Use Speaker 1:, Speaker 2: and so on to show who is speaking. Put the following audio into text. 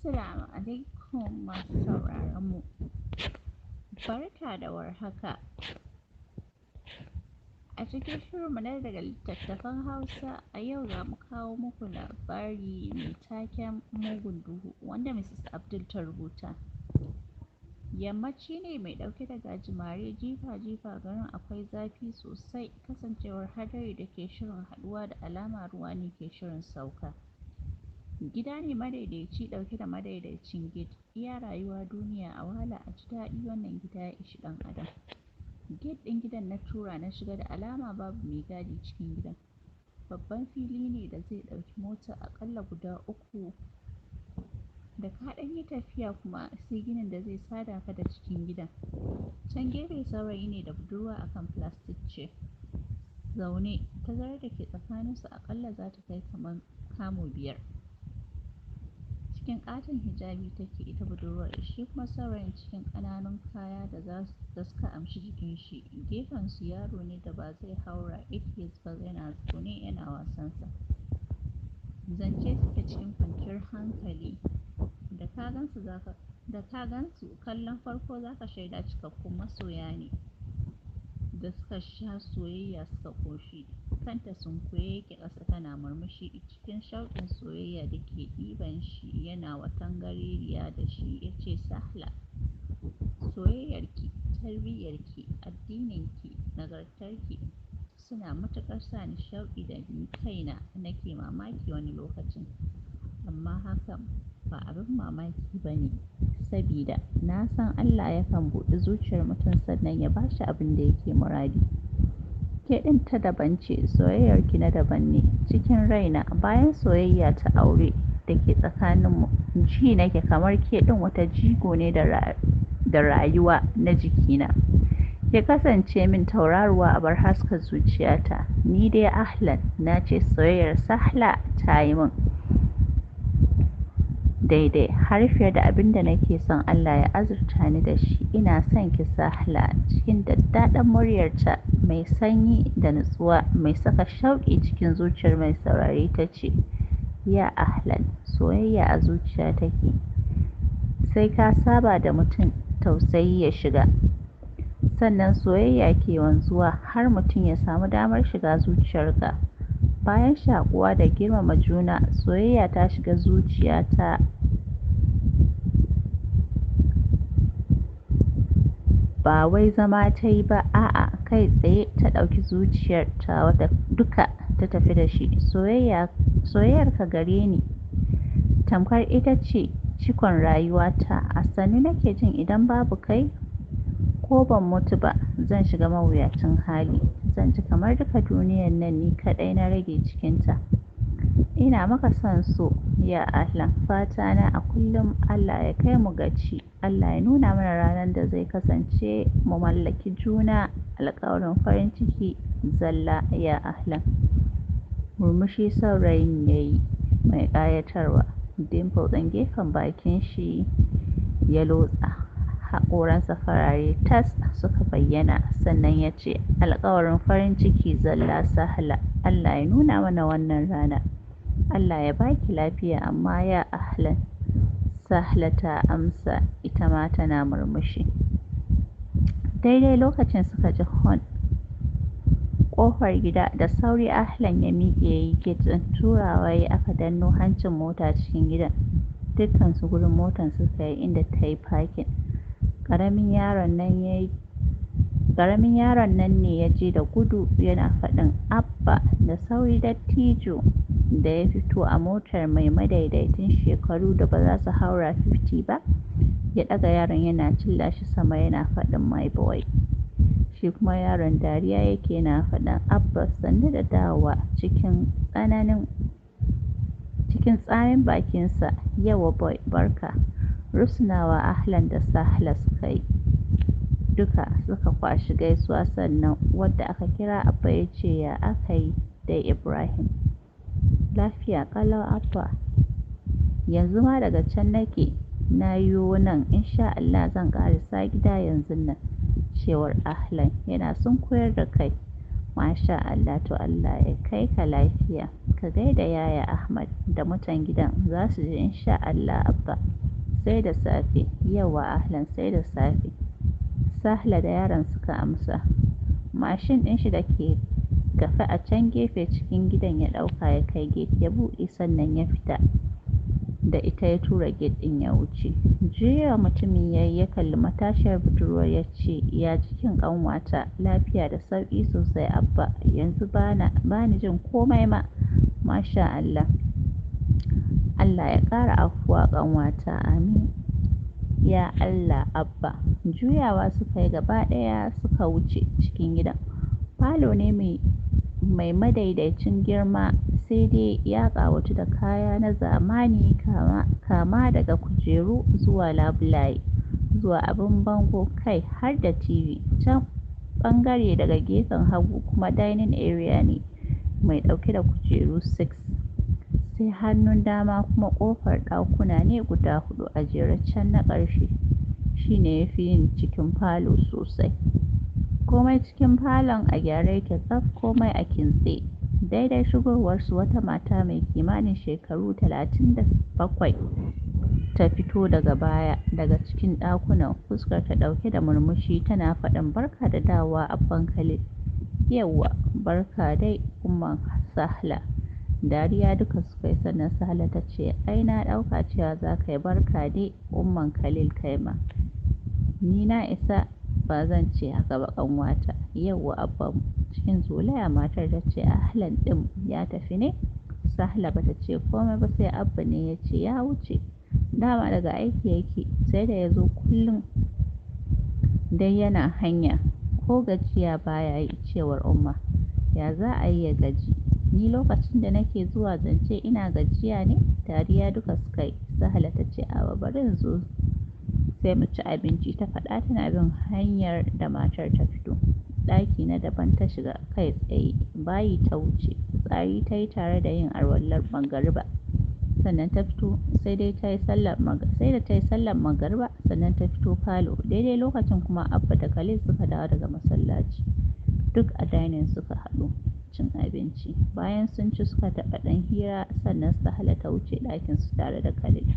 Speaker 1: Assalamu alaikum masu sauraron mu. Barka da warhaka. A cikin shirinmu na daga littattafan Hausa, a yau za mu kawo muku labari mai taken Mugun Duhu, wanda Mrs. Abdul ta rubuta. Yammaci ne mai ɗauke da gajimare jifa-jifa, garin akwai zafi sosai kasancewar hadari da ke shirin haɗuwa, da alama ruwa ne ke shirin sauka. Gida ne madaidaici ɗauke da madaidaicin gate. Iya rayuwa duniya a wahala a ji daɗi, wannan gida ya ishi ɗan adam. Gate ɗin gidan na tura na shiga, da alama babu mai gadi cikin gidan. Babban fili ne da zai ɗauki mota aƙalla guda uku. Da ka ɗan yi tafiya kuma sai ginin da zai sada ka da cikin gidan. Can gefe saurayi ne da budurwa akan plastic chair zaune, tazarar da ke tsakaninsu aƙalla za ta kai kamar kamu 5. Cikin ƙaton hijabi take ita budurwar, shi kuma saurayin cikin ƙananun kaya da suka amshi jikin shi. Gefensu yaro ne da ba zai haura 8 years ba yana zaune yana wasansa. Zance suke cikin kwanciyar hankali. Da ka gansu zaka da ka gansu kallon farko zaka shaida cikakkun masoya ne da suka sha soyayya suka ƙoshi. Kanta sunkuye yake ƙasa tana murmushi cikin shauƙin soyayya da ke ɗiban shi, yana watan gaririya da shi ya ce, "Sahla, soyayyarki, tarbiyyarki, addininki, nagartarki suna matuƙar sa ni shauƙi da ni kaina nake mamaki wani lokacin. Amma hakan ba abin mamaki ba ne, sabida na san Allah yakan buɗe zuciyar mutum sannan ya ba shi abin da yake muradi. Ke ɗin ta daban ce, soyayyarki na daban ne cikin raina. Bayan soyayya ta aure da ke tsakaninmu, ji nake kamar ke ɗin wata jigo ne da rayuwa na jikina. Ki kasance min tauraruwa abar haska zuciyata. Ni dai Ahlan na ce soyayyar Sahla ta yi min daidai har fiye da abin da nake son Allah ya azurta ni da shi. Ina son ki, Sahla." Cikin daddaɗan muryarta mai sanyi da nutsuwa mai saka shauƙi cikin zuciyar mai saurare ta ce, "Ya Ahlan, soyayya a zuciya take. Sai ka saba da mutum tausayi ya shiga. Sannan soyayya ke wanzuwa har mutum ya samu damar shiga zuciyarka. Bayan shaƙuwa da girmama juna, soyayya ta shiga zuciyata ba wai zama ta yi ba, a'a, kai tsaye ta ɗauki zuciyar tawa duka ta tafi da shi. Soyayyarka gare ni tamkar ita ce cikon rayuwata. A sannu nake jin idan babu kai ko ban mutu ba, zan shiga mawuyacin hali. Zan ji kamar duka duniyar nan ni kaɗai na rage cikinta. Ina maka son so, ya Ahlan. Fata na a kullum Allah ya kai mu gaci. Allah ya nuna mana ranar da zai kasance mu mallaki juna, alƙawarin farin ciki zalla, ya Ahlan." Murmushi saurayin ya yi mai ƙayatarwa. Dimple ɗin gefen bakin shi ya lotsa. Haƙoransa farare tas suka bayyana sannan ya ce, "Alƙawarin farin ciki zalla, Sahla. Allah ya nuna mana wannan rana. Allah ya baki lafiya amma, ya Ahlan." Sahla ta amsa ita ma tana murmushi. Daidai lokacin suka ji hon ƙofar gida, da sauri Ahlan ya miƙe ya yi gate ɗin, turawa ya yi aka danno hancin mota cikin gidan. Dukkansu gurin motan suka yi inda ta yi parking. Ƙaramin yaron nan ne ya je da gudu yana faɗin, "Abba." Da sauri dattijo da ya fito a motar mai madaidaitin shekaru da ba za su haura 50 ba, ya ɗaga yaron yana cilla shi sama yana faɗin, "My boy." Shi kuma yaron dariya yake yana faɗin, "Abba, sannu da dawowa," cikin tsananin cikin tsamin bakinsa. "Yawwa boy, barka." Rusunawa Ahlan da Sahla suka yi. Duka suka kwashi gaisuwa, sannan wadda aka kira Abba ya ce, "Ya aka yi dai, Ibrahim?" "Lafiya ƙalau, Abba. Yanzu ma daga can nake na yiwo nan, insha Allah zan ƙarasa gida yanzun nan," cewar Ahlan yana sunkuyar da kai. "Masha Allah, to Allah ya kai ka lafiya. Ka gaida Yaya Ahmad da mutan gidan." "Za su ji insha Allah, Abba." Sai da safe. Yauwa ahlan, sai da safe. Sahla da yaron suka amsa. Mashin ɗin shi da ke kafe a can gefe cikin gidan ya ɗauka ya kai gate ya buɗe, sannan ya fita da ita ya tura gate ɗin ya wuce. Juyawa mutumin ya yi ya kalli matashiyar budurwar ya ce, ya jikin ƙanwata? Lafiya da sauƙi sosai Abba, yanzu ba ni jin komai ma. Masha Allah. Allah ya ƙara afuwa ƙanwata, amin. Ya Allah Abba. Juyawa suka yi gaba ɗaya suka wuce cikin gidan. Falo ne mai madaidaicin girma, sai dai ya ƙawatu da kaya na zamani kama daga kujeru zuwa labulaye zuwa abin bango, kai har da TV. Can ɓangare daga gefen hagu kuma dining area ne mai ɗauke da kujeru 6. Sai hannun dama kuma ƙofar ɗakuna ne guda 4 a jere, can na ƙarshe shi ne ya fi yin cikin falo sosai. Komai cikin falon a gyare yake tsaf, komai a kintse. Daidai shigowarsu wata mata mai kimanin shekaru 37 ta fito daga baya daga cikin ɗakunan, fuskar ta ɗauke da murmushi tana faɗin, barka da dawowa Abban Khalil. Yauwa barka dai Umman Sahla. Dariya duka suka yi, sannan Sahla ta ce, ai na ɗauka cewa za ka yi barka dai Umman Khalil kai ma. Ni na isa ba zan ce haka ba ƙanwata. Yauwa Abban. Cikin zolaya matar ta ce, ahlan ɗin ya tafi ne? Sahla ba ta ce komai ba, sai Abba ne ya ce ya wuce. Dama daga aiki yake, sai da ya zo kullum dai yana hanya, ko gajiya baya yi, cewar Umma. Ya za a yi ya gaji? Ni lokacin da nake zuwa zance ina gajiya ne? Dariya duka suka yi. Sahla ta ce, Abba bari in zo sai mu ci abinci, ta faɗa tana bin hanyar da matar ta fito. Ɗaki na daban ta shiga kai tsaye, bayi ta wuce, fitsari ta yi tare da yin alwalar magariba. Sannan ta fito, sai da ta yi sallar magariba sannan ta fito falo. Daidai lokacin kuma Abba da Khalil suka dawo daga masallaci. Duk a dining suka haɗu cin abinci. Bayan sun ci suka taɓa ɗan hira, sannan Sahla ta wuce ɗakin su tare da Khalil.